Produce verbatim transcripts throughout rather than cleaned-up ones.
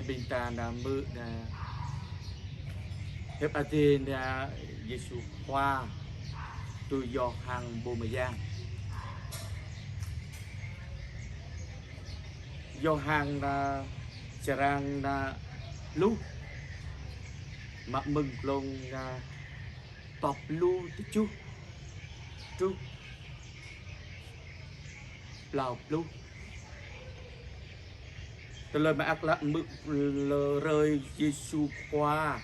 Ƀing ta nao hmư̆ nao Hiăp Adai nao Yêsu Khua tui Yôhan Pô Mơyang. Yôhan nao črăn nao pluh, mă mơ̆ng glông nao dua pluh tơjuh truh klâo pluh. Tơlơi mơak klă mơ̆ng hrơi Yêsu Khua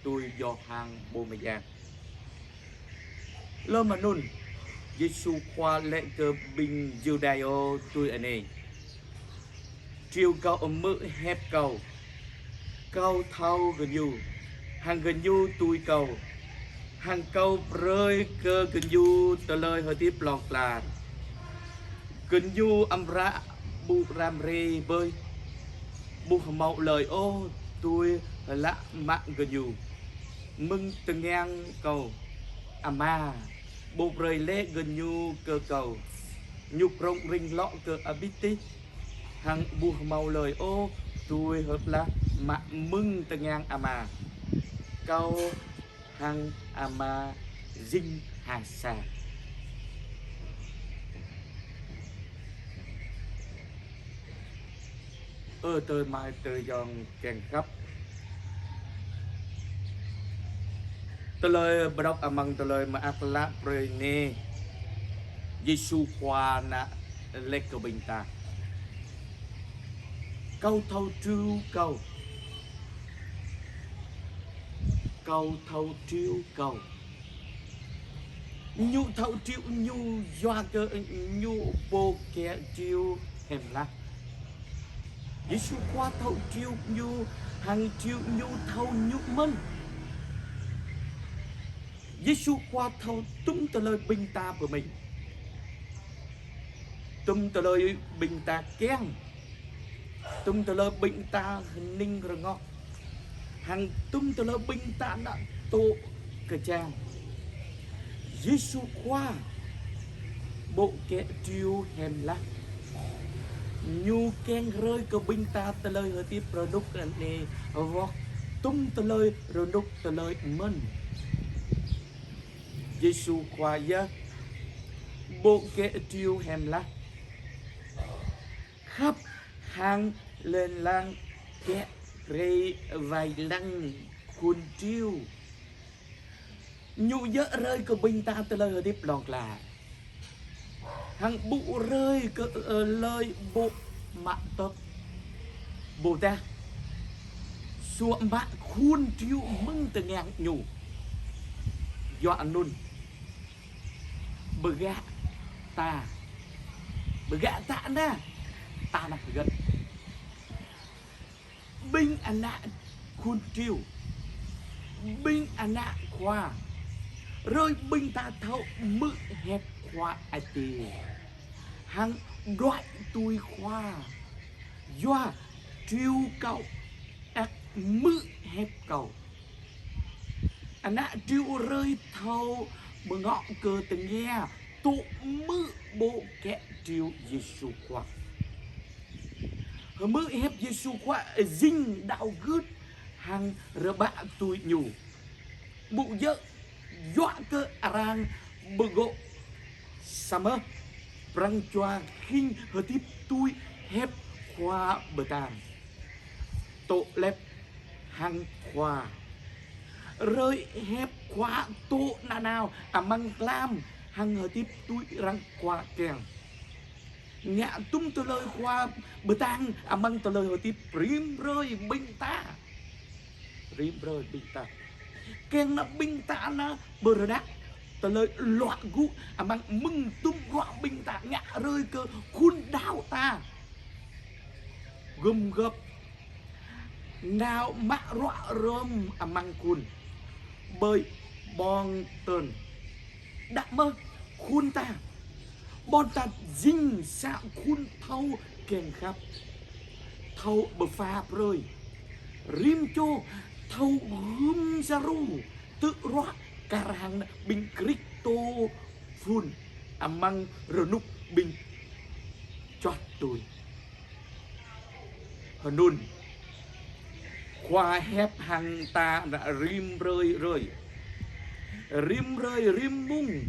tui Yôhan Pô Mơyang. Lơm anŭn, Yêsu Khua laĭ kơ ƀing Yuđa tui anai: Triu Kâo hmư̆ hiăp Kâo, Kâo thâo gơñu, hăng gơñu tui Kâo, hăng Kâo brơi kơ gơñu tơlơi hơdip hlŏng lar. Gơñu amra ƀu răm rai ƀơi, ƀu hmâo hlơi ôh dưi hlak mă gơñu mơ̆ng tơngan Kâo. Ama Pô brơi laih gơñu kơ Kâo. Ñu prŏng ring lŏ kơ abih tih, hăng ƀu hmâo hlơi ôh dưi hơplah mă mơ̆ng tơngan Ama. Kâo hăng Ama jing ha sa. Ơ adơi amai ayŏng kiăng khăp. Tơlơi pơđŏk amăng tơlơi mơak klă prơi anai, Yêsu Khua nao laĭ kơ ƀing ta: Kâo thâo triu Kâo. Kâo thâo triu Kâo. Ñu thâo triu Ñu yua kơ Ñu Pô kiă triu hiam klă. Yêsu Khua thâo triu Ñu, hăng triu Ñu thâo Ñu mơ̆n. Yêsu Khua thâo tum tơlơi ƀing ta pơmĭn, tum tơlơi ƀing ta kiăng, tum tơlơi ƀing ta hơning rơngot, hăng tum tơlơi ƀing ta nao tŭ kơjang. Yêsu Khua Pô kiă triu hiam klă. Ñu kiăng brơi kơ ƀing ta tơlơi hơdip rơnŭk anai, wơ̆t tum tơlơi rơnŭk tơlơi mơ̆n. Yêsu Khua yơh Pô kiă triu hiam klă. Khăp hăng lêng lăng kiă brơi wai lăng khul triu. Ñu yơh brơi kơ ƀing ta tơlơi hơdip hlŏng lar, hăng ƀu brơi kơ, ơ, hlơi ƀu mă tŏk. Ƀôdah sua mă khul triu mơ̆ng tơngan Ñu. Yua anŭn, bơ gah ta, bơ gah ta anai, ta nao hơget? Ƀing ană khul triu, ƀing ană Khua, brơi ƀing ta thâo hmư̆ hiăp Khua Adai, hăng đuaĭ tui Khua. Yua triu Kâo ăt hmư̆ hiăp Kâo. Ană triu brơi thâo bơngŏ kơ tơngia, tŭ hmư̆ Pô kiă triu Yêsu Khua. Hmư̆ hiăp Yêsu Khua jing đaŏ gưt hăng rơbat tui Ñu. Ƀu djơ̆ yua kơ arăng pơgô̆, samơ̆ pran jua khĭn hơdip tui hiăp Khua pơtă, tŏ lĕp hăng Khua. Brơi hiăp Khua tŏ nanao amăng tlam hăng hơdip tui arăng Khua kiăng. Ngă tum tơlơi Khua pơtă amăng tơlơi hơdip rĭm hrơi ƀing ta. Rĭm hrơi ƀing ta. Kiăng nao ƀing ta nao pơrơđah tơlơi luă gŭ amăng mơ̆ng tum ruă ƀing ta, ngă brơi kơ khul đaŏ ta gum gŏp, nao mă ruă rơm amăng khul ƀơi ƀơ̆ng tơn. Đah mơ̆ khul ta, ƀôn ta jing sa khul thâo kiăng khăp, thâo pơpha brơi, rĭm čô thâo gum djru, tŭ ruă kar hăng ƀing Kristô phun amăng rơnŭk ƀing čuăt tui. Hơnŭn, Khua hiăp hăng ta rĭm hrơi hrơi. Rĭm hrơi rĭm mông.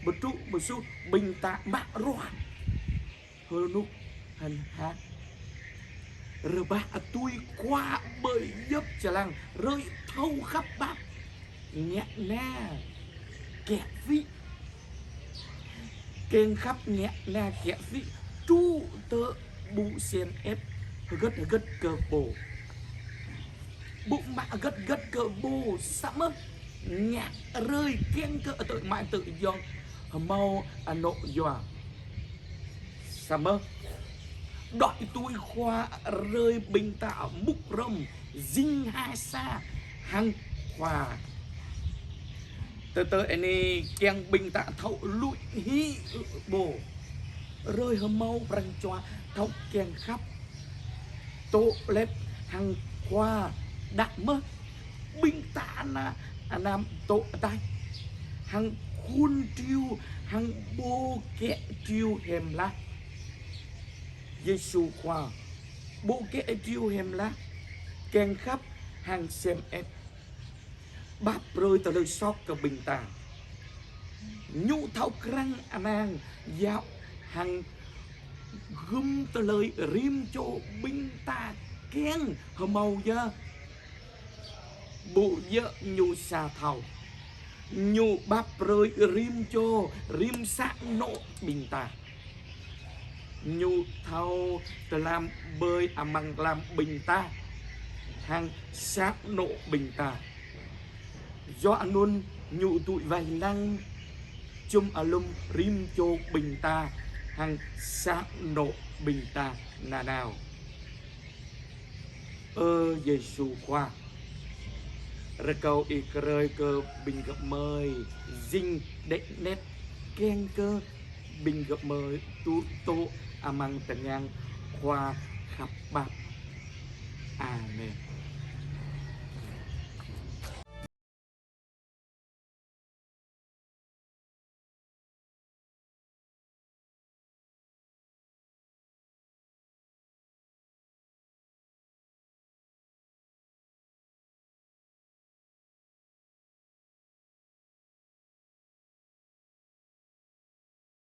Pơtŭ pơsuh ƀing ta mă ruah. Hơnŭk hăn hă. Rơbah tui Khua ƀơi djŏp jơlan. Hrơi thâo khăp pap. Ngă na kiăng phi. Kiăng khăp ngă na kiăng phi. Tŭ tơ ƀu sem ĕp hơgĕt hơgĕt kơ pô. Ƀu mă hơgĕt hơgĕt kơ pô samơ̆ ngă hrơi kiăng kơ tơ̆ mă tơ̆ yŏng hơmâo anŏ yua. Samơ̆ đuaĭ tui Khua hrơi ƀing ta mŭk hrŏm jing ha sa hăng Khua. Tơtơ anai kiăng ƀing ta thâo lui hĭ ƀô. Hrơi hơmâo pran jua thâo kiăng khăp. Tŏ lĕp hăng Khua đah mơ̆ ƀing ta anăm tŏ ataih. Hăng khul triu hăng ƀô kĕ triu hiam lah. Yêsu Khua ƀô kĕ triu hiam lah. Kiăng khăp hăng sem ĕp. Pap brơi tơlơi soh kơ ƀing ta. Ñu thâo krăn anang yua hăng gum tơlơi rĭm čô ƀing ta kiăng hơmâo yơh. Ƀu djơ̆ ñu sa thâo. Ñu pap brơi rĭm čô rĭm sa anŏ ƀing ta. Ñu thâo tơlơi ƀơi amăng lăm ƀing ta hăng sa anŏ ƀing ta. Yua anŭn ñu tui wai lăng jum alum rĭm čô ƀing ta hăng sa anŏ ƀing ta nanao. Ơ Yêsu Khua, rơkâo Ih krơi kơ ƀing gơmơi jing đĕ net kiăng kơ ƀing gơmơi tŭ tŏ amăng tơngan Khua khăp pap. Amen.